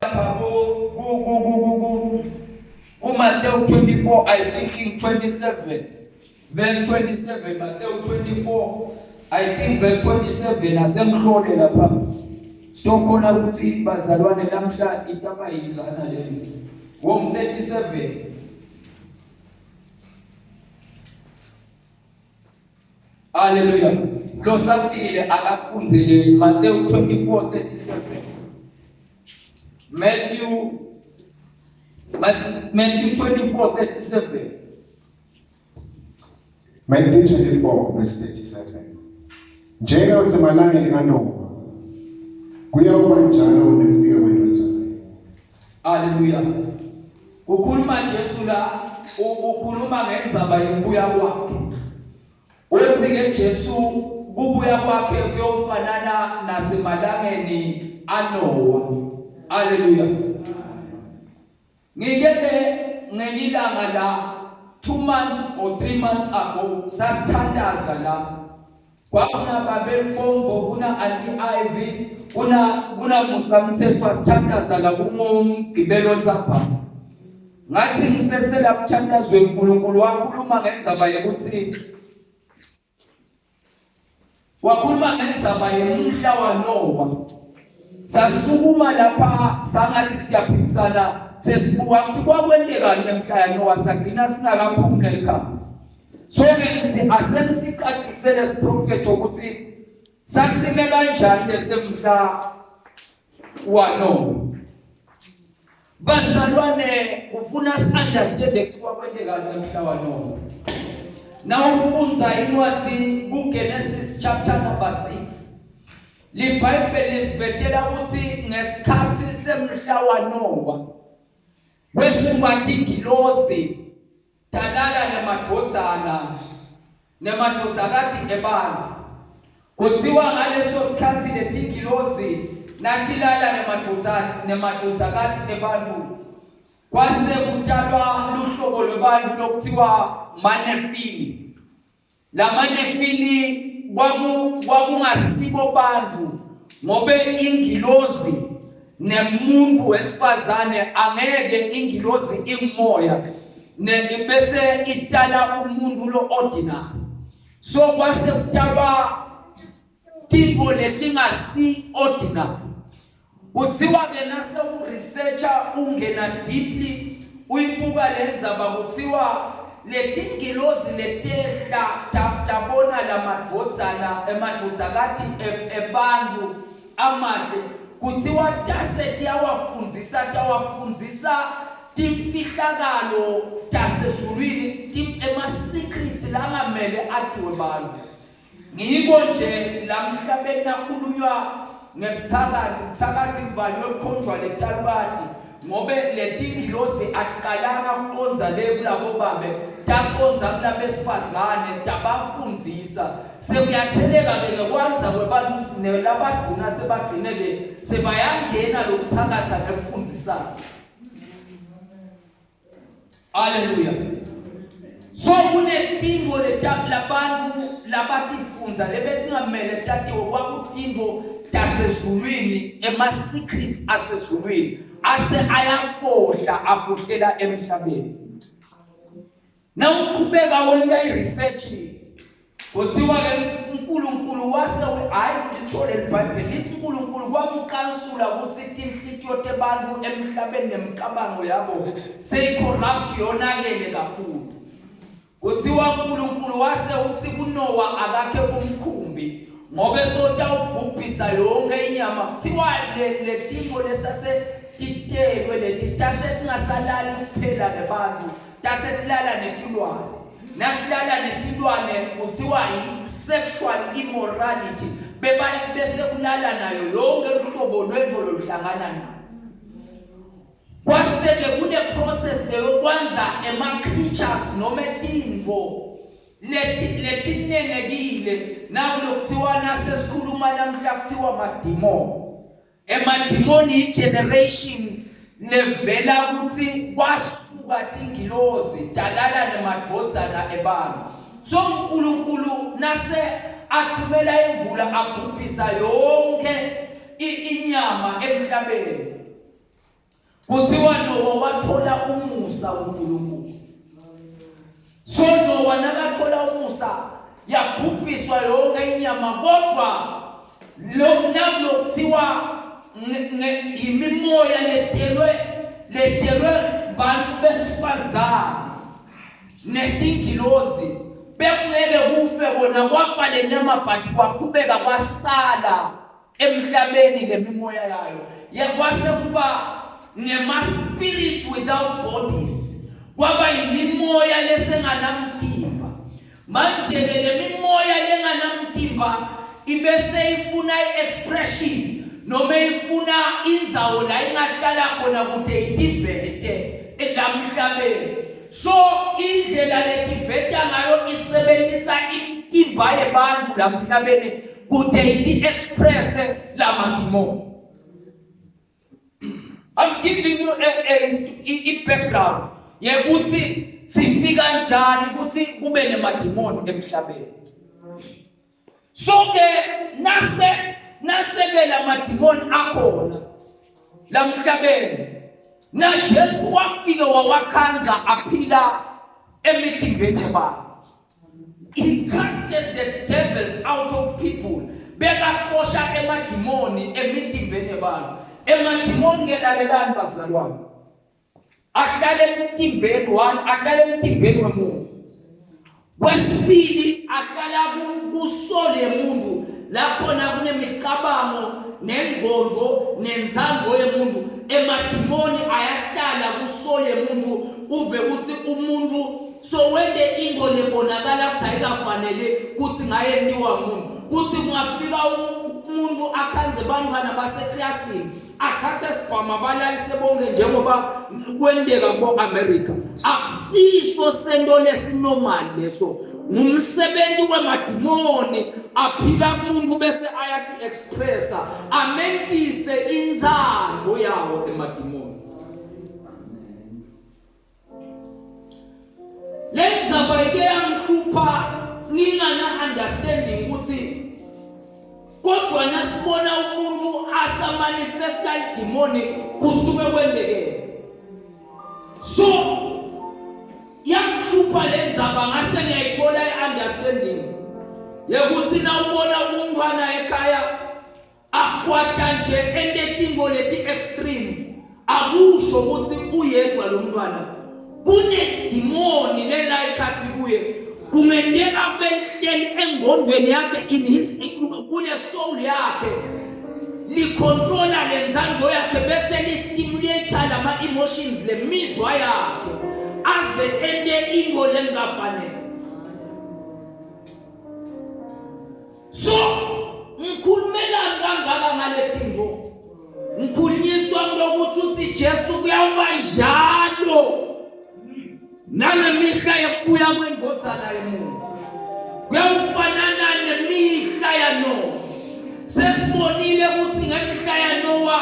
Lapha ku ku ku ku ku ku kuMateyu 24 I think in 27 verse 27 Mateyu 24 I think verse 27 asengihlole lapha sitokhona ukuthi bazalwane namhla itaba yizana leli wom 37 Haleluya. Lo safikile akasifundzele Mateyu 24:37. Matthew Matthew 24:37. Matthew 24 verse 37. Njengasemalangeni kaNowa kuyawuba njalo nekufika kwendvodzana. Haleluya. Kukhuluma Jesu la ukhuluma ngendzaba yekubuya kwakhe. Uthi ke Jesu kubuya kwakhe kuyofanana nasemalangeni aNowa. Haleluya. Ngike ke ngelinye ilanga la 2 months or 3 months ago sasithandaza la kwakuna babe Mbombo kuna Auntie Ivy kuna kuna Musa Mthethwa sithandaza la kumgqibelo ntsapha ngathi ngisesela kuthandazwe uNkulunkulu wakhuluma ngendzaba yokuthi wakhuluma ngendzaba yemhla waNowa sasukuma lapha sangathi siyaphikisana sesibuka ukuthi kwakwenzekani ngemhla yaNowa sagcina singakaphumi nelikhaya so ke ngithi asenisiqaqisele siprofetho ukuthi sasime kanjani lesemhla waNowa Bazalwane ufuna si-understand ukuthi kwakwenzekani emhla waNowa. Nawufundza incwadzi kuGenesis chapter number 6 liBhayibheli lisivetela ukuthi ngesikhathi semhla waNowa kwesuka tingilosi Talala nemadvodzana nemadvodzakati ebantfu. Kutsiwa ngaleso sikhatsi letingilosi natilala nemadvodzana nemadvodzakati ebantfu kwase kutalwa luhlobo lwebantfu lokutsiwa manefili. LamaNefili kwaku kwakungasibo bantfu ngobe ingilozi nemuntu wesifazane angeke ingilozi ingumoya bese itala umuntu lo ordinary so kwase kutalwa tintfo letingasi ordinary Kuthiwa ke nase uresearcher ungena deeply uyibuka lendzaba kuthiwa letingilozi letehla tabona lamadvodzana emadvodzakati e, ebantfu amahle kuthiwa tase tiyawafundzisa tawafundzisa timfihlakalo tasezulwini ema-secrets langamele atiwe bantfu Ngiko nje lamhlabeni nakhulunywa ngebuthakathi, buthakathi kuvanywe kukhonjwa letalukati ngobe letingilozi atiqalanga kuqondza le kulabo babe taqondza kulabesifazane tabafundzisa sekuyatheleka-ke ngekwandza kwebantfu nelabadvuna sebagcine-ke sebayangena lokuthakatha ngekufundisana Haleluya. So kunetintfo labantu labatifundza lebetingamele tatiwe kwakutintfo tasezulwini ema-secrets asezulwini ase ayafohla afohlela emhlabeni. Nawuqhubeka wenta i-research Kuthiwa ke uNkulunkulu wase hayi lisho leli Bhayibheli lithi uNkulunkulu kwamqansula ukuthi tinhlitiyo tebantu emhlabeni nemicabango yabo seyicorrupt yonakele kakhulu. Kuthiwa uNkulunkulu wase uthi kuNowa akakhe umkhumbi ngobe sotawubhubhisa yonke inyama. Kuthiwa le tintfo lesase titelwe leti tase tingasalali kuphela nebantfu tase tilala netilwane. Nakulala netilwane kuthiwa yi-sexual immorality beba bese kulala nayo yonke luhlobo lwento loluhlangana nayo kwase-ke kune-process leyo kwanza ema-creatures noma etintfo letinengekile nakulokuthiwa nasesikhuluma namhla kuthiwa madimoni Emadimoni yigeneration levela ukuthi kwasuka tingilozi talala nemadvodzana ebantfu. So uNkulunkulu nase athumela imvula abhubhisa yonke inyama emhlabeni. Kuthiwa Nowa wathola umusa kuNkulunkulu. So Nowa nakathola umusa yabhubhiswa yonke inyama kodwa lo nalo kuthiwa imimoya letelwe letelwe bantu besifazane netingilozi bekungeke kufe kona kwafa lenyama but kwaqhubeka kwasala emhlabeni lemimoya yayo yakwase kuba ngema spirits without bodies kwaba yimimoya lesenganamtimba manje ke lemimoya lenganamtimba ibese ifuna iexpression noma ifuna indzawo la ingahlala khona kude itivete elamhlabeni so indlela letiveta ngayo isebenzisa imitimba yebantu lamhlabeni kude iti-expresse lamadimoni I'm giving you a, a, a, a background yekuthi sifika njani ukuthi kube nemadimoni emhlabeni so ke nase naseke lamadimoni akhona lamhlabeni na Jesu wafike wawakhanza aphila emitimbeni yabantu He casted the devils out of people. Bekaxosha emadimoni emitimbeni yabantu. Emadimoni ke lalelani bazalwane. Ahlale emtimbeni one, ahlale emtimbeni wemuntu. Kwesibili ahlala kusole yemuntu la khona kunemicabango nengqondo nenzando yemuntu emadimoni ayahlala kusole yemuntu uve ukuthi umuntu so wente into lebonakala ukuthi ayikafanele kuthi ngayentiwa umuntu kuthi kungafika umuntu akhanze bantwana baseklasini athathe sibhama balalise bonke njengoba kwenteka kubo-amerika akusiso sento lesinormal leso ngumsebenzi wemadimoni aphila kumuntu bese ayati-expressa amentise intsandvo yawo emadimoni Lenzaba ike yangihlupha ngingana understanding ukuthi kodwa nasibona umuntu asamanifesta idimoni kusuke kwendekele so yangihlupha le ndzaba ngase ngiyayithola i-understanding yekuthi nawubona umntwana ekhaya akwata nje ente tintfo leti extreme akusho ukuthi uyedwa lo mntwana kunedimoni lela ikhathi kuye kungenteka kube lihleli engqondweni yakhe in his kule soul yakhe licontrola lenzando yakhe bese listimulate lama emotions lemizwa yakhe aze ente into lengafanele So ngikhulumelani kangaka ngale tinto? Ngikhulunyiswa kulokuthi uthi Jesu kuyawuba njalo nangemihla yokubuya kwendvodzana yemuntu. Kuyawufanana nemihla yaNowa. Sesibonile ukuthi ngemihla yaNowa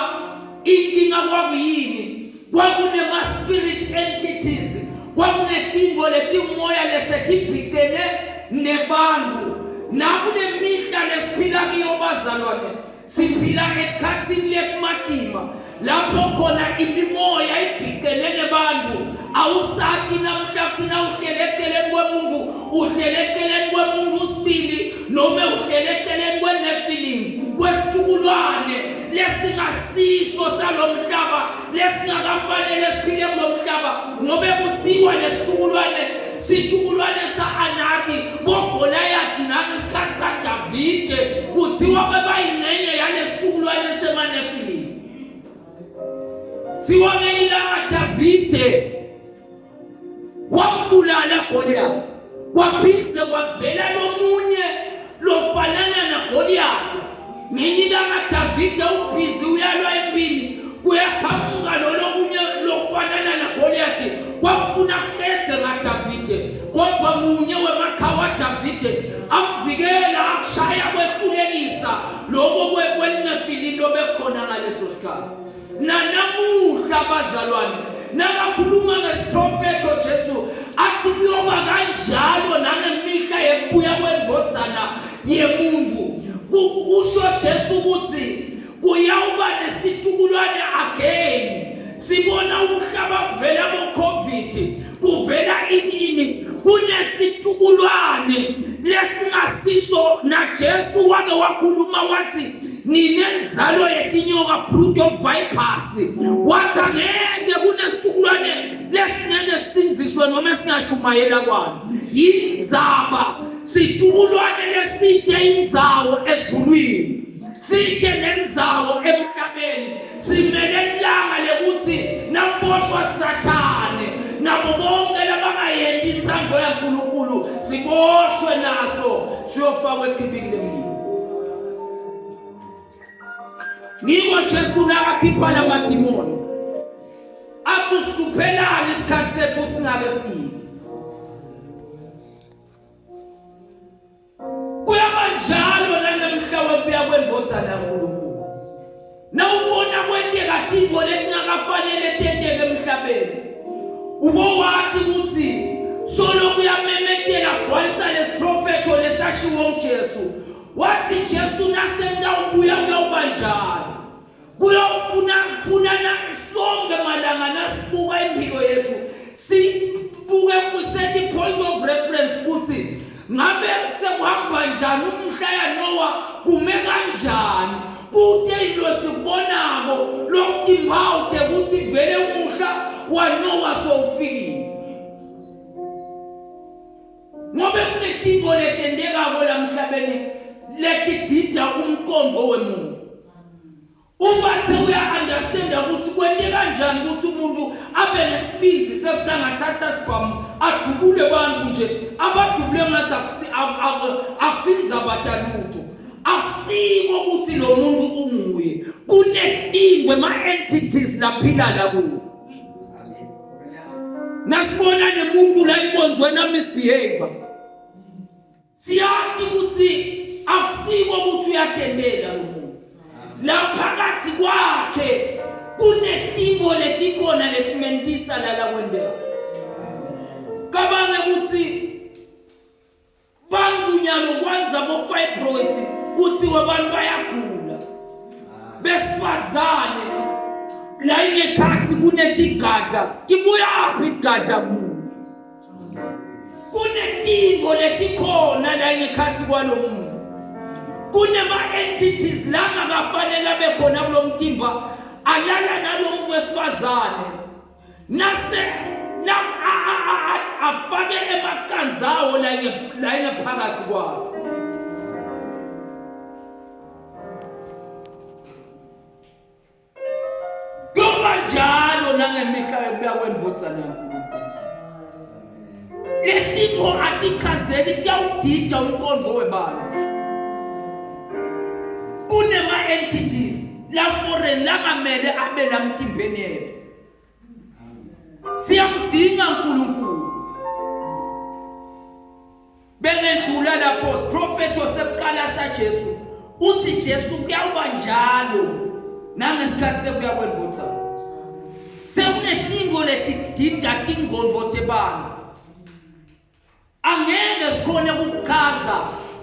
inkinga kwakuyini? Kwakunema-spirit entities, kwakunetintfo letimoya lesetibhicene nebantfu. Nakule mihla lesiphila kuyo bazalwane, siphila esikhatsini lekumatima lapho khona imimoya ibhicene nebantfu. Awusati namhla kuthi nawuhlele eceleni kwemuntu, uhlele eceleni kwemuntu sibili noma uhlele eceleni kwenefilim kwesitukulwane lesingasiso salomhlaba lesingakafanele siphile kulomhlaba ngobe kuthiwa lesitukulwane situkulwane sa-Anaki boGolayati nangesikhathi saDavide kuthiwa bebayingxenye yalesitukulwane semaNefilimu Thiwa ngelinye ilanga Davide wambulala Goliath kwaphindze kwavela lomunye lofanana naGoliath ngenye ilanga Davide ubhizi uyalwa empini kuyaqhamuka lolokunye lokufanana naGoliath kwafuna kuqedze ngaDavide kodwa munye wemakhawa Davide amvikela akushaya kwehlulekisa lokho kwelinefilini lobekhona ngaleso sikhathi Nanamuhla bazalwane nakakhuluma ngesiprofetho Jesu athi kuyoba kanjalo nangemihla yekubuya kwendvodzana yemuntu kusho Jesu ukuthi kuyawuba nesitukulwane again. Sibona umhlaba kuvela bo-COVID, kuvela inini, kunesitukulwane lesingasiso. NaJesu wake wakhuluma wathi ninenzalo yetinyoka, brood of vipers. Wathi angeke kunesitukulwane lesingeke sinziswe noma esingashumayela kwani. Yindzaba situkulwane lesithe indzawo ezulwini, sithe nendzawo emhlabeni. Simele ilanga lekuthi nakuboshwa Sathane nabo bonke labangayenti intsandvo yaNkulunkulu, siboshwe naso siyofakwa echibini lemlilo. Ngiko Jesu nakakhipha lamadimoni athi usihluphelani isikhathi sethu singakefiki. Kuyaba njalo nangemhla wekubuya kwendvodzana yaNkulunkulu. Nawubona kwenteka tintfo letingakafanele tenteke emhlabeni, ubowati kutsi solo kuyamemetela kugcwalisa lesiprofetho lesashiwo nguJesu. Watsi Jesu nasengitawubuya kuyawuba njalo. Kuyofuna kufunana sonke malanga nasibuka impilo yethu, sibuke kuseti point of reference ukuthi ngabe sekuhamba njani, umhla yaNoah kume kanjani, kute into sikubonako lokutimbawu tekuthi vele umuhla waNoah sowufikile. Ngobe kunetinto letentekako lamhlabeni letidida umqondo wemuntu. Ubathe uya-understanda ukuthi kwente kanjani ukuthi umuntu abe nesibindi sekuthi angathatha sibhamu adubule bantu nje, abadubule ngathi akusindzaba talutho. Akusiko ukuthi lo muntu unguye, kunetinto ema-entities laphila la kuwo. Nasibona nemuntu la inkonzweni amisbehavior, siyati ukuthi akusiko ukuthi uyatendela lo muntu, laphakathi kwakhe kunetinto letikhona letimentisa lala kwenteka. Cabange ukuthi bantu nyalo kwanza bo-fibroids, kuthiwe abantu bayagula, besifazane la ingekhathi kunetigadla, tibuyaphi tigadla kumuntu? Kunetinto letikhona la ingekhathi kwalo muntu, kunema-entities langakafanele abe khona kulo mtimba, alala nalo muntu wesifazane nase na afake emaqanzawo la la ingephakathi kwakhe. Kuyoba njalo nangemihla yokubuya kwendvodzana yaNkulunkulu. Letinto atichazeki, tiyawudida umqondo webantu. Kunema-entities la-foreign langamele abe lamtimbeni yethu. Siyamdzinga uNkulunkulu. Bengendlula lapho siprofetho sekuqala saJesu, uthi Jesu kuyawuba njalo nangesikhathi sekuya kwendvodzana. Sekunetinto letidida tingqondo tebantu, angeke sikhone ukuchaza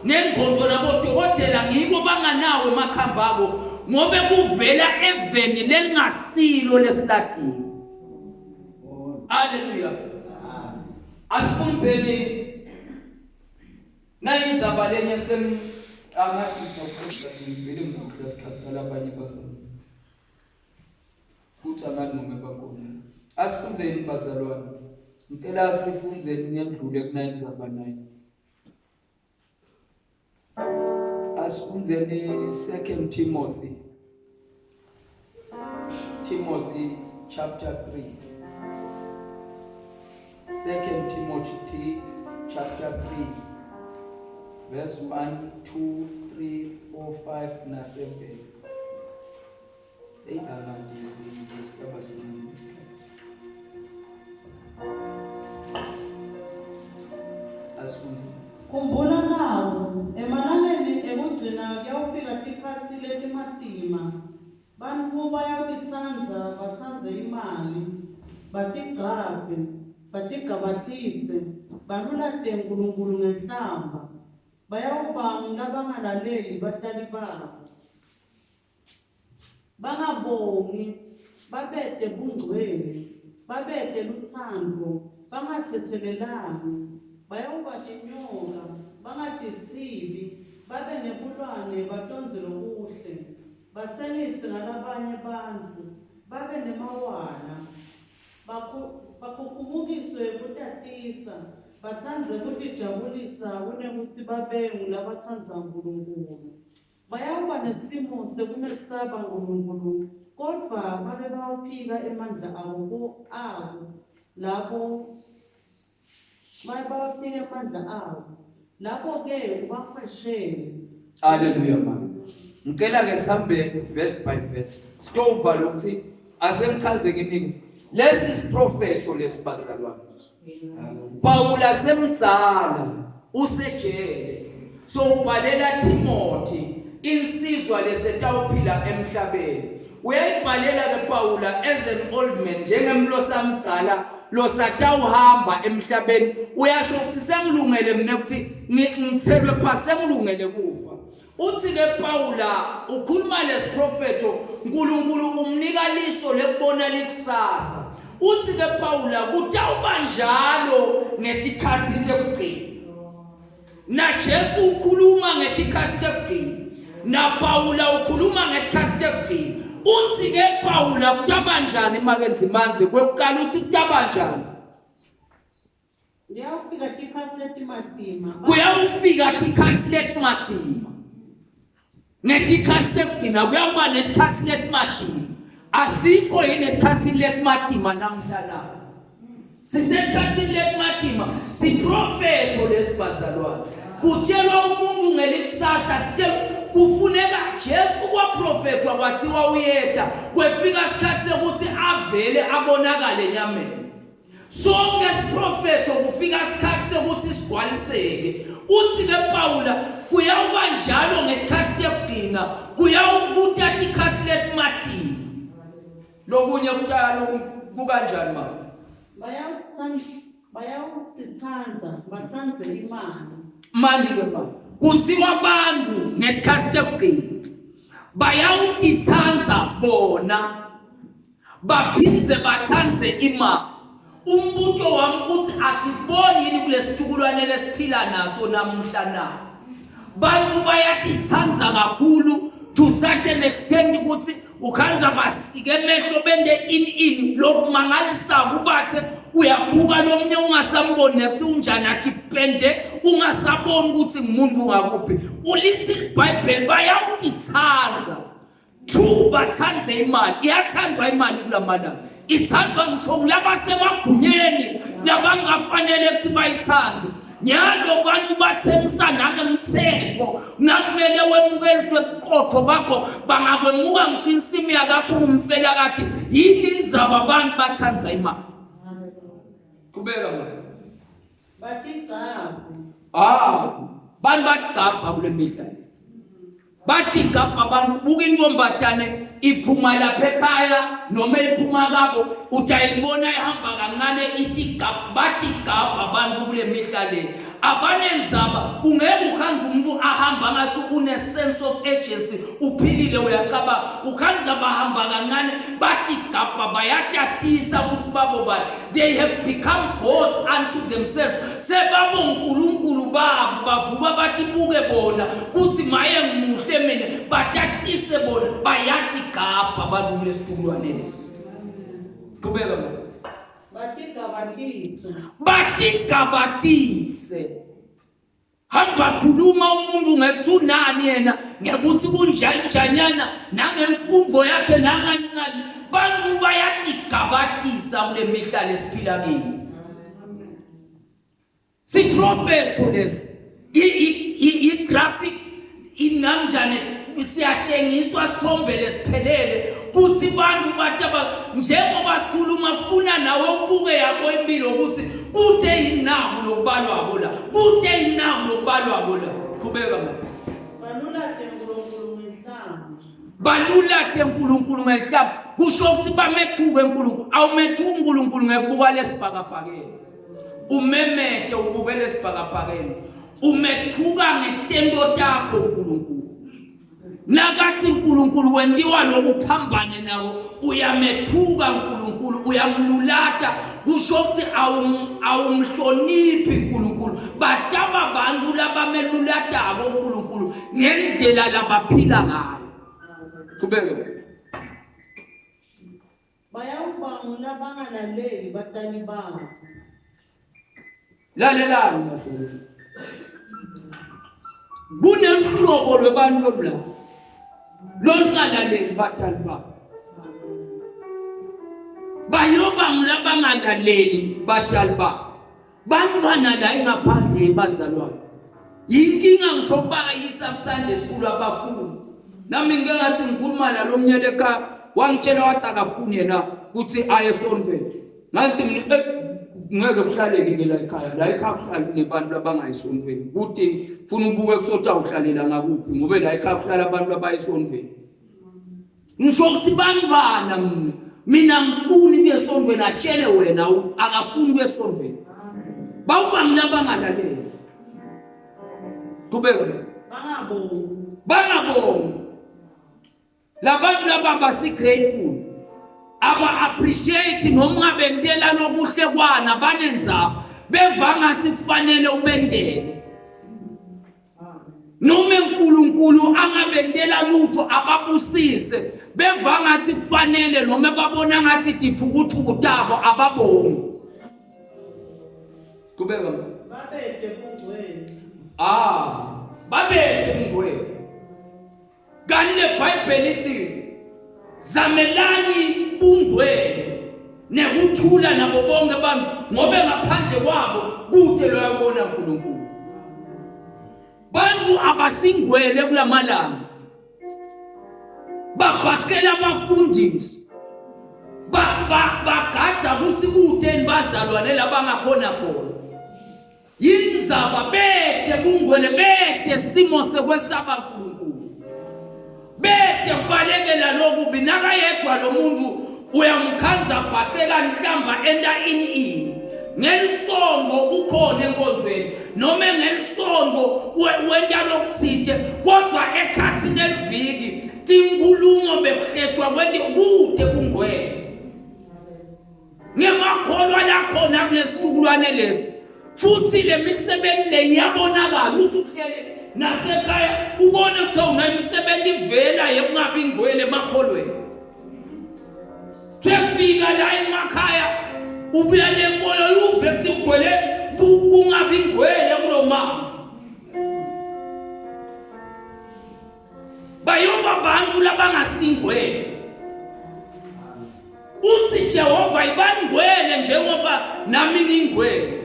ngengqondo. Nabodokotela ngiko banganawo emakhambako, ngobe kuvela eveni lelingasilo lesiladini. Haleluya! Asifundzeni nayindzaba lenye sem angathi sinokuqeda vele ngidla isikhathi salabanye bazalwane, futhi angani noma bakhona. Asifundzeni bazalwane, ngicela sifundzeni ngendlule kunayindzaba 9. Asifundzeni Second Timothy chapter 3. Second Timothy chapter 3 verse 1, 2, 3, 4, 5 na 7. Hey, angathi sigaba siningi isikhathi. Asifunde. Khumbula nawo, emalangeni ekugcina kuyawufika tikhatsi letimatima. Bantfu bayawutitsandza, batsandze imali, batigcabhe, batigabatise, balulate Nkulunkulu ngenhlamba. Bayawuba ngulabangalaleli batali babo, bangabongi, Babete bungcwele, babete lutsandvo, bangatsetselelani, bayawuba tinyoka, bangatisibi, babe nebulwane batondze lokuhle, batsengise ngalabanye bantfu, babe nemawala, bakhukhumukiswe kutatisa, batsandze kutijabulisa kunekutsi babe ngulabatsandza Nkulunkulu. Bayawuba nesimo sekumesaba Nkulunkulu, kodvwa babe bawaphika emandla abo abo labo baye bawaphika emandla abo. Lapho-ke ubakhweshele. Haleluya mama. Ngicela ke sihambe verse by verse. Sitovala ukuthi asengichaze nginike. Lesi siprofesho lesibazalwane. Pawula semdzala usejele. So ubhalela Timothy insizwa lesetawuphila emhlabeni. Uyayibhalela ke Pawula as an old man njengemlosamdzala losatawuhamba emhlabeni uyasho ukuthi sengilungele mina ukuthi ngithelwe phasi sengilungele kufa. Uthi ke Pawula ukhuluma lesiprofetho uNkulunkulu umnika liso lekubona likusasa. Uthi ke Pawula kutawuba njalo ngetikhathi tekugcina. Na Jesu ukhuluma ngetikhathi tekugcina. Na Pawula ukhuluma ngetikhathi tekugcina. Uthi ke Pawula kutaba njani makenzi manzi kwekuqala uthi kutaba njani? Kuyawufika tikhatsi letimatima. Kuyawufika tikhatsi letimatima. Ngetikhatsi tekugcina kuyawuba netikhatsi letimatima. Asikho yini etikhatsini letimatima namhla na? Sisekhatsini letimatima, siprofetho lesibazalwane. Kutshelwa umuntu ngelikusasa sitshela kufuneka Jesu kwaprofethwa kwathiwa uyeta kwefika isikhathi sekuthi avele abonakale enyameni. Sonke siprofetho kufika isikhathi sekuthi sigcwaliseke. Uthi ke Pawula kuyawuba njalo ngesikhathi tekugcina, kuyawukuta tikhathi letimatima. Lokunye kutalo kukanjani manje? Bayawutsandza bayawutitsandza batsandze imali. Mani ke manje. Kuthiwa abantu ngesikhathi tekugcina bayawutitsandza bona baphindze batsandze imali umbuto wami uthi asiboni yini kulesitukulwane lesiphila naso namuhla na bantu bayatitsandza kakhulu to such an extent ukuthi ukhandza basike emehlo bente ini ini lokumangalisako ubathe uyabuka lomnye ungasamboni nekuthi unjani akipende ungasaboni ukuthi ngumuntu ungakuphi ulithi ibhayibheli bayawutitsandza True bathande imali, iyathandwa imali kulamalanga. Ithandwa ngisho ngulabasemagunyeni labangafanele ukuthi bayithande. Nyalo bantu bathengisa nangemthetho nakumele wemukeliswe buqotho bakho bangakwemuka ngisho insimu yakakho ungumfelakade yini indzaba abantu bathanda imali. Qhubeka mama. Batigcabha. Ah, bantu bagcabha kule mihla. Bathi gabha abantu buka intombazane iphuma lapha ekhaya noma iphuma kabo utayibona ihamba kancane ithi gabha bathi gabha abantu kule mihla le abanenzaba ungeke uhanze umuntu ahamba ngathi une sense of urgency uphilile uyacaba ukhanza bahamba kancane bathi gabha bayatatisa ukuthi babo bani they have become gods unto themselves sebabonkulunkulu babo bavuka bathi buke bona kuthi maye ngimuhle mina batatise bona bayatigabha abantu kulesitukulwane lesi qhubeka mama batigabatise batigabatise Hamba khuluma umuntu ngekuthi unani yena ngekuthi kunjani njanyana nangemfundo yakhe nangani ngani bantu bayatigabatisa kule mihla lesiphila kiyo siprofetho lesi i-graphic inamnjani siyatshengiswa sithombe lesiphelele kuthi bantu bataba njengoba sikhuluma funa nawe ubuke yakho impilo ukuthi kude yinaku lokubalwako la kude yinaku lokubalwako la qhubeka mama balulate uNkulunkulu ngenhlamba balulate uNkulunkulu ngenhlamba kusho ukuthi bamethuke uNkulunkulu awumethuki uNkulunkulu ngekubuka lesibhakabhakeni umemete ubukele esibhakabhakeni umethuka ngetento takho uNkulunkulu. Nakathi uNkulunkulu wentiwa lokuphambane nako uyamethuka uNkulunkulu uyamlulata kusho ukuthi awumhloniphi uNkulunkulu bataba bantu labamelulatako uNkulunkulu ngendlela labaphila ngayo qhubeke Bayawuba ngulabangalaleli batali babo. Lalelani bazalwane. Kunenhlobo lwebantu lobula lolungalaleli batali babo. Bayoba ngulabangalaleli batali babo. Bantwana la engaphandle bazalwane. Yinkinga ngisho ukubayisa kuSunday school abafuni. Nami ngike ngathi ngikhuluma nalomnyele ekhaya wangitshela wathi akafuni yena ukuthi aye esontweni. Ngathi mina eh, ngeke kuhlaleke ke la ekhaya. La ekhaya kuhlala kunebantu abangayisontweni. Kuthi funa ubuke kusothi awuhlalela ngakuphi ngoba la ekhaya kuhlala abantu abayisontweni. Ngisho ukuthi bantwana mina mina ngifuni kuye esontweni atshele wena akafuni kuye esontweni. Bawubangile abangalaleli. Qhubeka. Bangabongi. Bangabongi. Labantu laba basi grateful. Aba appreciate noma ungabentela lokuhle kwana banenzaba beva ngathi kufanele ubendele. Noma uNkulunkulu angabentela lutho ababusise beva ngathi kufanele noma babona ngathi tithukuthuku tabo ababongi. Qhubeka mama. Babede bungcwele. Ah, babede bungcwele. Kanti leBhayibheli lithi zamelani bungcwele nekuthula nabo bonke abantu ngobe ngaphandle kwabo kude loyabona uNkulunkulu. Bantu abasingwele kulamalanga. Babhakela abafundisi. Ba bagadza ukuthi kude nibazalwane labangakhona khona. Yindzaba bete bungwele bete simo sekwesaba uNkulunkulu. Bete kubalekela lokubi nakayedwa lo muntu uyamkhandza bhacela nhlamba enta ini ini. Ngelisongo ukhona enkonzweni noma ngelisongo wenta lokuthite kodwa ekhathini eliviki tinkulumo bekuhletshwa kwenti kude bungwele. Ngemakholwa lakhona kulesitukulwane lesi futhi le misebenzi le iyabonakala ukuthi uhlele nasekhaya ubone kuthiwa unemisebenzi ivela yekungabi ingwele emakholweni sefika la emakhaya ubuya nenkolo yuve kuthi kugcwele kungabi ingwele kulo mama bayoba bantu labangasingwele uthi Jehova ibangcwele njengoba nami ngingcwele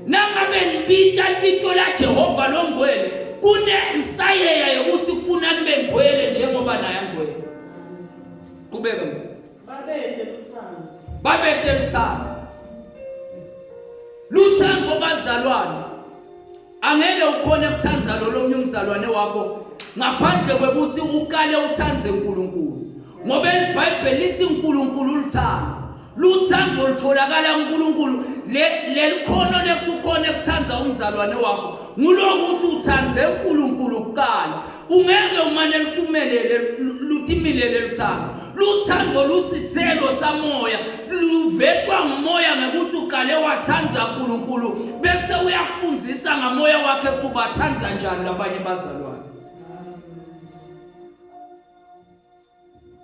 nangabe nibita libito la Jehova longcwele kunensayeya yokuthi ufuna nibe ngcwele njengoba naye angcwele qhubeka babete luthando babete luthando luthando bazalwane Angeke ukhone ukuthanda lo lomnye umzalwane wakho ngaphandle kwekuthi uqale uthande uNkulunkulu. Ngoba iBhayibheli lithi uNkulunkulu uluthando. Luthando lutholakala kuNkulunkulu. Le lelikhono lekuthi ukhone ukuthanda umzalwane wakho ngulokuthi uthande uNkulunkulu kuqala. Ungeke umane lutumelele lutimilele luthando. Luthando lusithelo samoya luvetwa ngumoya ngekuthi uqale wathanda uNkulunkulu bese uyakufundisa ngamoya wakhe ukuthi ubathanda njani labanye bazalwane.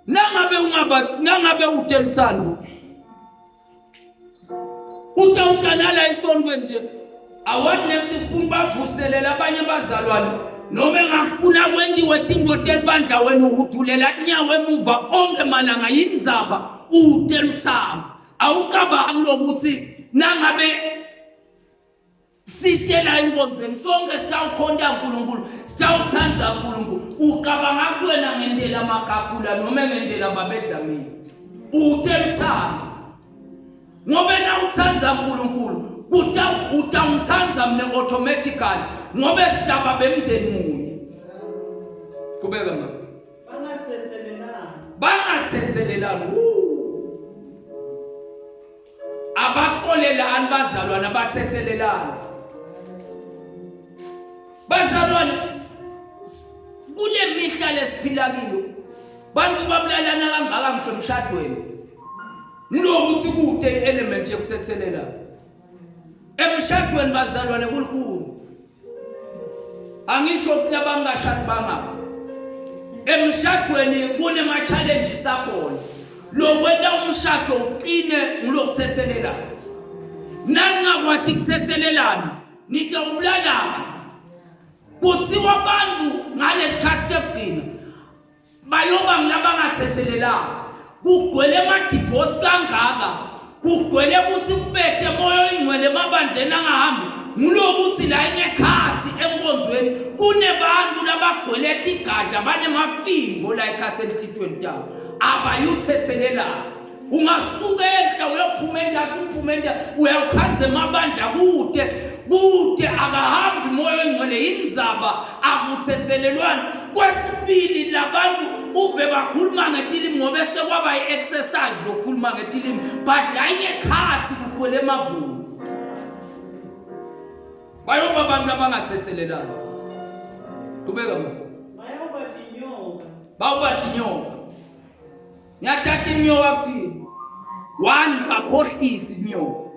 Nangabe ungaba nangabe ute luthando Utawukanala esontweni nje awani nekuthi kufuna bavuselele abanye abazalwane noma engakufuna kwentiwe tinto telibandla wena uhudulela tinyawo emuva onke malanga yindzaba ute luthando awucabangi lokuthi nangabe sitela enkonzweni sonke sitawukhonta uNkulunkulu sitawuthanda uNkulunkulu ucabanga ukuthi wena ngendela magagula noma ngendela babedlamini ute luthando ngoba na uthanda uNkulunkulu kuta utawumthanda mina automatically ngoba sidaba bemndeni munye kubeka mama bangathethelelani bangathethelelani Abaxolelani bazalwane abathethelelani. Bazalwane kule mihla lesiphila kiyo bantu babulalana kangaka ngisho emshadweni ngilokuthi kude i-element yokuthethelela emshadweni bazalwane kulukhulu angisho ukuthi labangashadi bangaka emshadweni kunema-challenges akhona lokwenta umshado uqine ngulokuthethelelana nangingakwati kuthethelelana nitawubulalana kuthiwa abantu ngaleli khasi lekugcina bayoba ngulabangathethelelanga kugcwele amadivosi kangaka kugcwele ukuthi kubethe moya oyingcwele emabandleni angahambi ngulokuthi la ingekhathi enkonzweni kunebantu labagcwele tigadla banemafimbo la ekhathi enhlitweni tabo abayuthethelelana ungasuka enhla uyophuma entasi uphume enhla uyawukhanza emabandla kude kude akahambi moya oyingcwele yindzaba akuthethelelwani kwesibili labantu uve bakhuluma ngetilimi ngoba sekwaba i-exercise lokukhuluma ngetilimi but la ingekhathi kugcwele emavulu bayoba abantu abangathethelelani qhubeka ma bayoba tinyoka bawuba tinyoka Ngiyathatha inyoka kuthini? One bakhohlisa inyoka.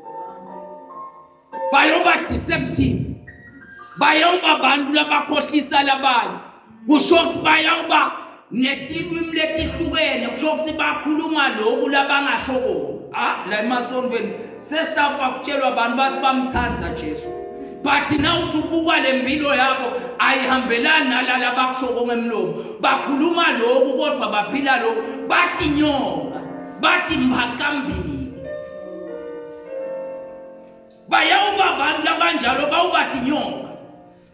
Bayoba deceptive. Bayoba abantu labakhohlisa labanye. Kusho ukuthi bayawuba netilwimi letihlukene kusho ukuthi bakhuluma lokhu labangasho kona. Ah la emasontweni sesafa kutshelwa abantu bathi bamthanda Jesu. But now uthi ubuka le mpilo yabo ayihambelani nalala bakushoko ngemlomo. Bakhuluma lokhu kodwa baphila lokhu. Bathi nyoka, bathi mphakambili. Bayawuba abantu abanjalo bawubathi nyoka.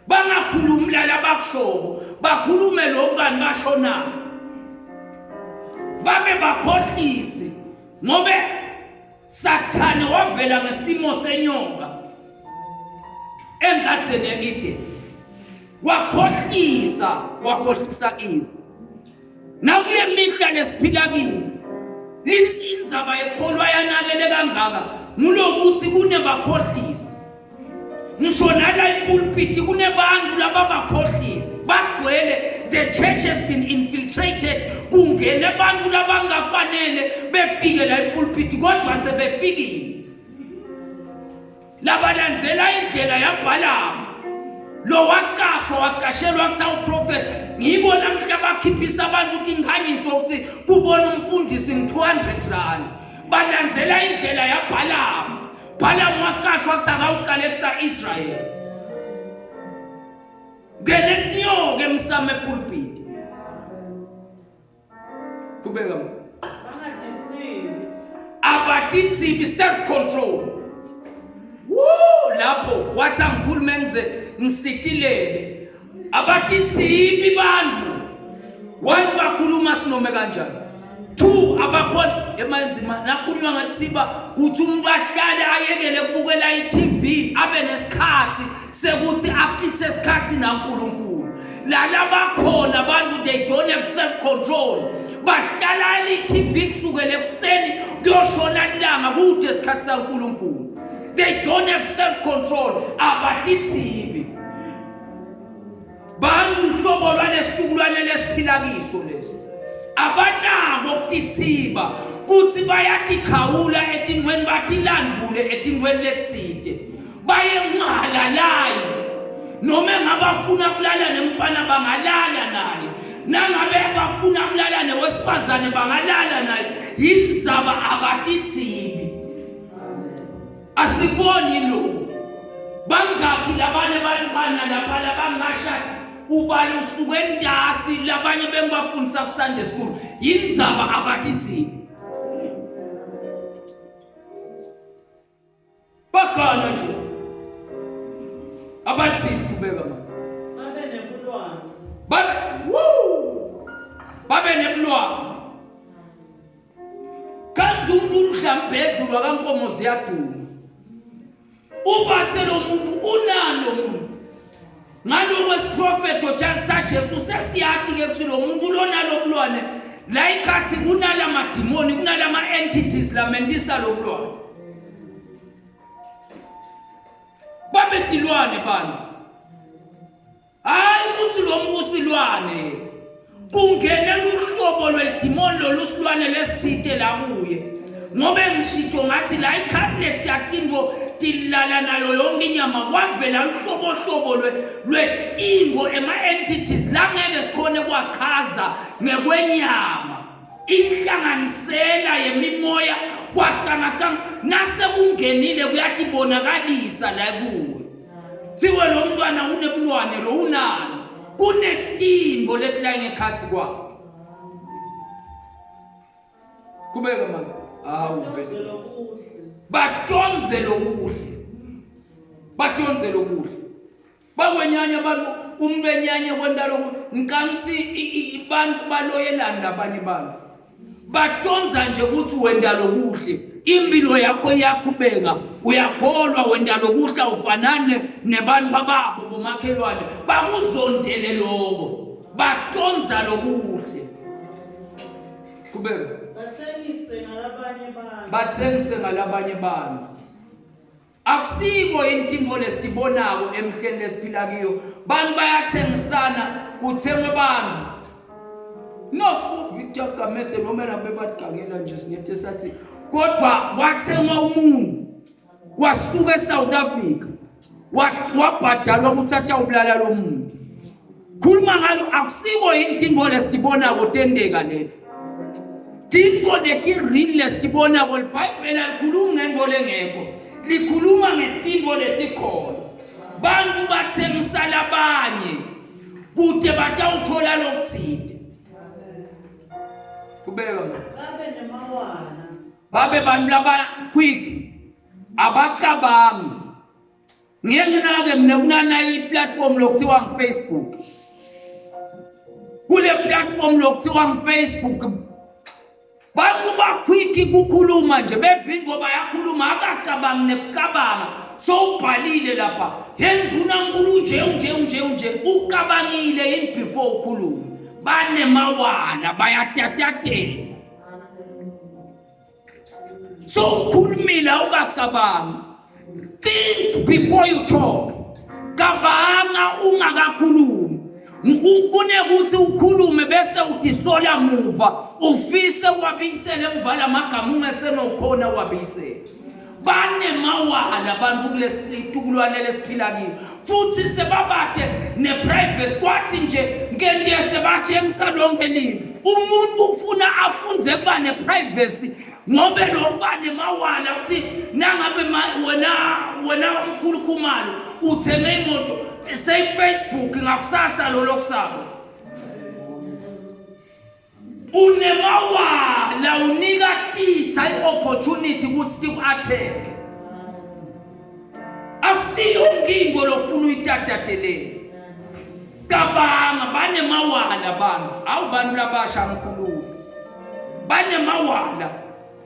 Bangakhulumi lala bakushoko, bakhulume lokhu kanti bashona. Babe bakhohlisi ngobe Sathane wavela ngesimo senyoka engadzeni ye-Eden wakhohlisa wakhohlisa Eve nakuye mihla lesiphila kiyo indzaba yekholwa yanakele kangaka ngulokuthi kunebakhohlisi ngisho nala ipulpiti kunebantu lababakhohlisi bagcwele the church has been infiltrated kungene abantu labangafanele befike la ipulpiti kodwa sebefikile labalandzela indlela yabhalamu lo waqashwa waqashelwa kuthiwa uprofethi ngiko namhla bakhiphisa abantu ukuthi inghanyiso ukuthi kubona umfundisi ngi-200 rand balandzela indlela yabhalamu Balaam waqashwa kuthi akawuqale kusa-Israyeli. Ngene kunyoka emsamo epulpiti. Qhubeka ma. Bangadithibi. Abatithibi self control. Woo lapho wathi angikhulume ngize ngisikilele. Abatithibi bantu. One bakhuluma sinome kanjani? Two abakhona emanzima nakhulunywa ngathiba kuthi umuntu ahlale ayekele kubukela i-TV abe nesikhathi sekuthi achithe isikhathi naNkulunkulu. Lala bakhona abantu they don't have self control. Bahlala i-TV kusukela ekuseni kuyoshona ilanga kude isikhathi saNkulunkulu. They don't have self control abatithibi. Bantu uhlobo lwalesitukulwane lesiphila kiso leso. Abanako ukutithiba kuthi bayatikhawula etintweni batilandvule etintweni letitsite. Baye ngihalalayi noma engabafuna kulala nemfana bangalala naye nangabe bafuna kulala newesifazane bangalala naye yindzaba abatithibi Asiboni lokhu. Bangaki labanye bantwana lapha labangashadi ubala usuke entasi labanye bengibafundisa ku Sunday school yindzaba abathithini. Bagana nje. Abathini kubeka manje. Babe nebulwane. Babe woo. Babe nebulwane. Kanti umuntu udlambedlu lwakankomo ziyaduma. Ubathe lo muntu unalo muntu. Ngaloko esiprofetho saJesu sesiyati ke ukuthi lo muntu lonalo bulwane la ikhathi kunala madimoni kunalama entities lamentisa lo bulwane. Babetilwane bantu. Hayi ukuthi lo mbusi lwane. Kungene luhlobo lwelidimoni lolusilwane lesithite la kuye. Ngobe ngishito ngathi la ikhandi letatintfo tilala nayo yonke inyama kwavela luhlobohlobo lwetintfo ema-entities langeke sikhone kuwachaza ngekwenyama. Inhlanganisela yemimoya kwaqangaqanga nasekungenile kuyatibonakalisa la kuwe. Thiwe lo mntwana unebulwane lo unani kunetintfo letilaye ngekhatsi kwakhe. Kubeka mama. Hawu vele. Batondze lokuhle. Batondze lokuhle. Bakwenyanya abantu umuntu enyanye kwenta lokhu ngikanti abantu baloyelana nabanye abantu. Batondza nje ukuthi wenda lokuhle. Impilo yakho iyaqhubeka. Uyakholwa wenda lokuhle awufanane nebantu ababo bomakhelwane. Bakuzondele lokho. Batondza lokuhle. Qhubeka. Bathengise ngalabanye abantu. Bathengise ngalabanye abantu. Akusiko yini tintfo lesitibonako emihleni lesiphila kiyo? Bantu bayathengisana kuthengwe bantu. No, Victor Gametse noma nabo bebagangela nje singete sathi kodwa kwathengwa umuntu wasuka eSouth Africa wabhadalwa ukuthi atawubulala lo muntu. Khuluma ngalo akusiko yini tintfo lesitibonako tenteka leti. Tintfo leti-real lesitibonako liBhayibheli alikhulumi ngentfo lengekho. Likhuluma ngetintfo letikhona. Bantu batsengisa labanye kute batawuthola lokutsite. Kubeka mama. Babe nemawala. Babe bantu laba quick abacabangi. Ngiye nginake mina kunanayi i-platform lokuthiwa ngi-Facebook. Kule platform lokuthiwa ngi-Facebook bantu bakhwikhi kukhuluma nje bevingo bayakhuluma akacabangi nekucabanga sowubhalile lapha hendunankulu nje unje unje unje ucabangile yini before ukhulume banemawana bayatatatela so ukhulumile awukacabangi think before you talk cabanga ungakakhulumi kunekuthi ukhulume bese utisola muva ufise wabiyisele emva lamagama ungesenokhona wabiyisele banemawala abantu kulesitukulwane lesiphila kiyo futhi sebabade neprivacy kwathi nje ngentiye sebatshengisa lonke live umuntu ufuna afunze kuba neprivacy ngobe lokuba nemawala ukuthi nangabe wena wena mkhulu Khumalo uthenge imoto seyifacebook ngakusasa lolo kusaba unemawala unika titha i-opportunity ukuthi tiku-attack akusiyo nkingo lofuna uyitatatelele cabanga banemawala bantu awu bantu labasha ngikhuluma banemawala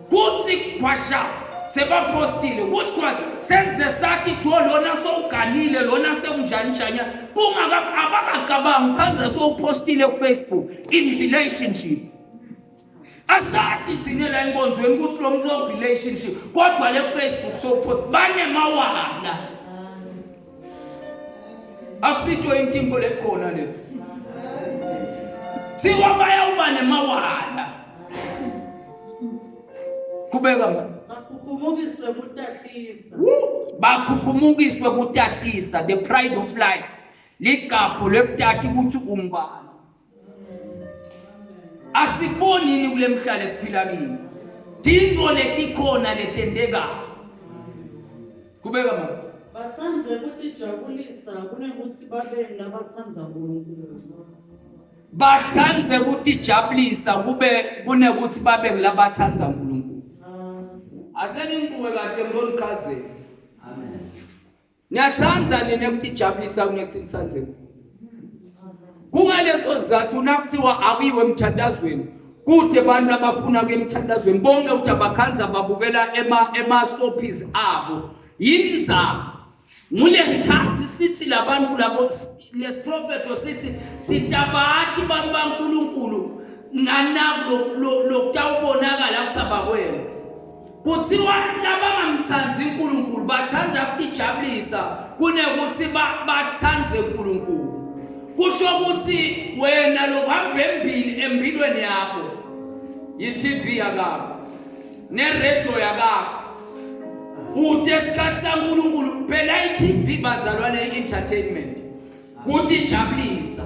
kuthi khwasha sebaphostile kuthi khona sesize sathi kuthiwa lona sowuganile lona sekunjani njanya kungaka abakacabangi khanze sowuphostile kufacebook in relationship asathi thina la enkonzweni ukuthi lo muntu relationship kodwa le kufacebook sowupost banemawala akusitho intimbo lelikhona le thiwa bayawuba nemawala qhubeka mama bakhukhumukiswe kutatisa bakhukhumukiswe kutatisa the pride of life ligabho lekutata ukuthi ungubani Asikuboni yini kule mhlala esiphila kiyo? Tintfo letikhona letentekayo. Kubeka mama. Batsandze kutijabulisa kunekutsi babe labatsandza Nkulunkulu. Batsandze kutijabulisa kube kunekutsi babe ngulabatsandza Nkulunkulu. Aseningibuke kahle ngilonichazela. Amen. Niyathanda nina ukutijabulisa kunekuthi nithandze. Kungaleso sizathu nakuthiwa akuyiwe emthandazweni kude abantu abafuna kuya emthandazweni bonke ukuthi abakhanza babukela ema ema-soapies abo yindzaba ngulesikhathi sithi labantu labo lesiprofetho sithi sitabati bantu baNkulunkulu nganaku lokutawubonakala ukuthi abakwena Kuthiwa labangamthandi uNkulunkulu bathanda ukutijabulisa kunekuthi bathande uNkulunkulu. Kusho ukuthi wena lokuhamba embili empilweni yakho yi-TV yakakho neredio yakakho. Uthi esikhathi saNkulunkulu phela i-TV bazalwane i-entertainment kuthi ijabulisa.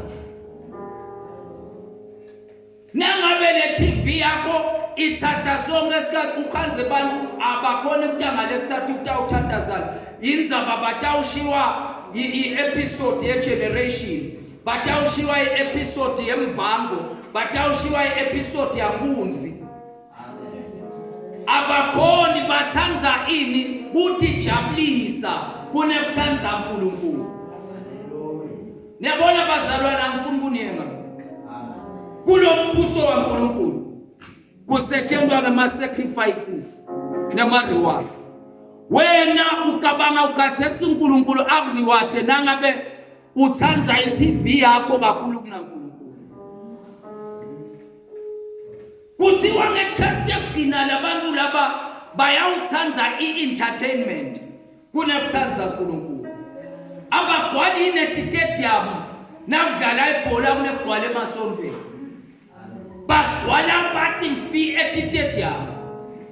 Nangabe le TV yakho ithatha sonke isikhathi ukhanze abantu abakhona ukuthi ngalesithathu kutawuthandazana indzaba batawushiwa i-episode ye-generation batawushiwa i-episode yemvango batawushiwa i-episode yankunzi abakhoni bathanda ini kutijabulisa kunekuthanda uNkulunkulu. Niyabona bazalwane, angifuni kuniyenga. Kulo mbuso waNkulunkulu kusetshenzwa ngama-sacrifices nama-rewards. Wena ucabanga ukhathetha uNkulunkulu akureward nangabe uthanda i-TV yakho kakhulu kunaNkulunkulu. Kuthiwa ngesikhathi yokugcina labantu laba bayawuthanda i-entertainment kunekuthanda uNkulunkulu. Abagcwali inetitedium nakudlala ibhola kunekugcwala emasontweni. Bagcwala bathi mfi etitedium.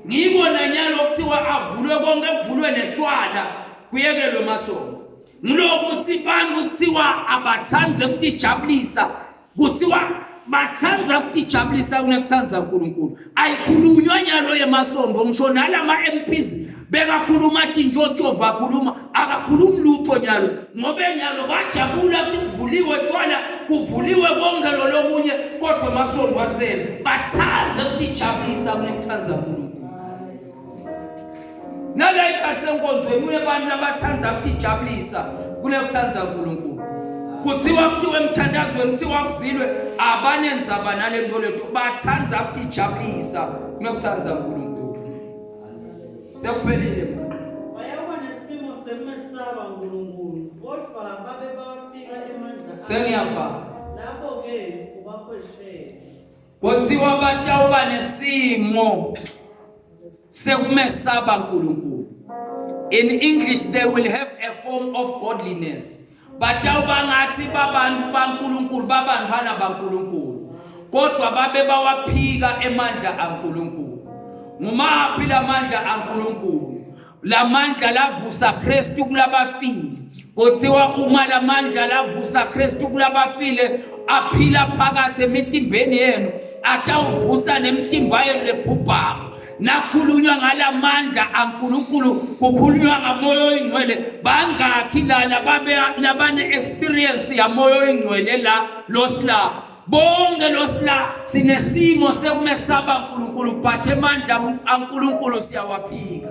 Ngiko nanyalo kuthiwa avulwe konke kuvulwe netshwala kuyekelwe emasonto. Ngilokuthi bantu kuthiwa abathande ukutijabulisa kuthiwa bathanda ukutijabulisa kunekuthanda uNkulunkulu. Ayikhulunywa nyalo yemasombo ngisho nalama MPs bekakhuluma athi njotshova akhuluma akakhulumi lutho nyalo ngoba nyalo bajabula ukuthi kuvuliwe tshwala kuvuliwe konke lolokunye kodwa emasombo asele bathanda ukutijabulisa kunekuthanda uNkulunkulu. Nala ikhathi enkonzweni kunebantu abathanda ukutijabulisa kunekuthanda uNkulunkulu. Kuthiwa kuthiwe emthandazweni kuthiwa kuzilwe abanenzaba nale nto lethu bathanda ukutijabulisa kunekuthanda uNkulunkulu. Sekuphelile manje. Bayakuba nesimo sekumesaba uNkulunkulu, kodwa babe bafika emandla akhe. Sengiyavala. Lapho-ke ubakhweshele. Kuthiwa batawuba nesimo sekumesaba uNkulunkulu. In English they will have a form of godliness. Batawuba ngathi babantu baNkulunkulu, babantwana baNkulunkulu. Kodwa babe bawaphika emandla aNkulunkulu. Ngumaphi lamandla aNkulunkulu? Lamandla lavusa Kristu kulabafile. Kuthiwa uma lamandla lavusa Kristu kulabafile aphila phakathi emitimbeni yenu atawuvusa nemitimba yenu lebhubhako. Nakhulunywa ngalamandla aNkulunkulu kukhulunywa ngamoya oyingcwele. Bangakhi la lababe labane experience yamoya oyingcwele la losila bonke losila sinesimo sekumesaba uNkulunkulu but emandla aNkulunkulu siyawaphika.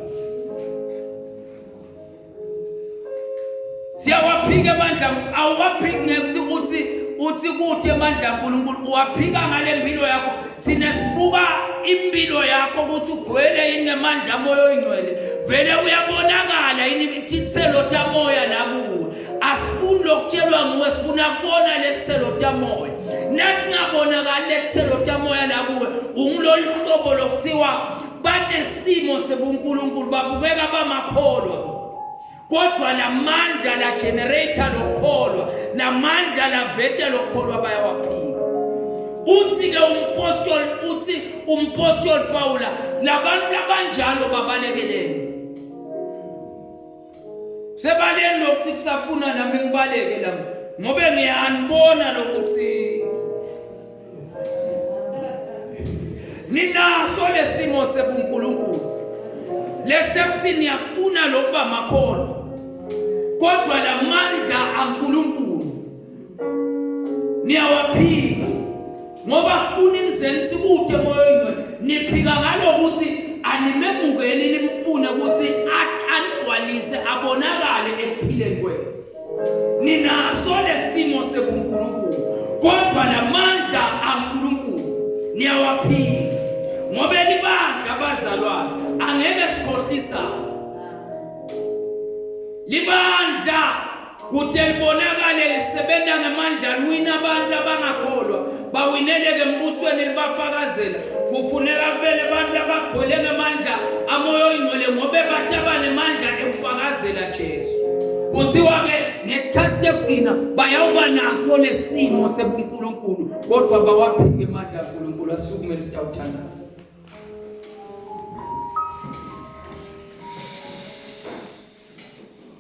Siyawaphika amandla, awuwaphiki ngekuthi uthi uthi kude amandla kaNkulunkulu, uwaphika ngale mpilo yakho. Thina sibuka impilo yakho ukuthi ugcwele yini ngemandla amoya oyingcwele, vele uyabonakala yini titselo tamoya la kuwe. Asifuni lokutshelwa nguwe, sifuna kubona letselo tamoya. Nakungabonakali letselo tamoya la kuwe, ungulolu hlobo lokuthiwa banesimo sebuNkulunkulu, babukeka bamakholwa kodwa lamandla la generator lokholwa, lamandla laveta lokholwa bayawaphika. Uthi ke umpostoli, uthi umpostoli Paula, labantu labanjalo babalekeleni. Sebaleni lokuthi kusafuna nami ngibaleke la ngoba ngiyanibona lokuthi ninaso lesimo sebuNkulunkulu lesekuthi niyafuna lokuba makholwa kodwa lamandla aNkulunkulu niyawaphika ngoba funa nize nithi kude moya oyingcwele niphika ngalokuthi animemukeli nimfune ukuthi anigcwalise abonakale ekuphileni kwenu. Ninaso lesimo sebuNkulunkulu kodwa lamandla aNkulunkulu niyawaphika ngoba libandla abazalwane angeke sikhohlisane. Libandla kude libonakale lisebenza ngemandla liwina abantu abangakholwa bawineleke embusweni libafakazela. Kufuneka kube nebantu abagcwele ngemandla amoya oyingcwele ngoba bataba nemandla ekufakazela Jesu. Kuthiwa ke Ngetikhathi tekugcina bayawuba naso lesimo sebuNkulunkulu kodwa bawaphike amandla kaNkulunkulu. Asukume sitawuthandaza.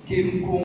Ngimkhulu.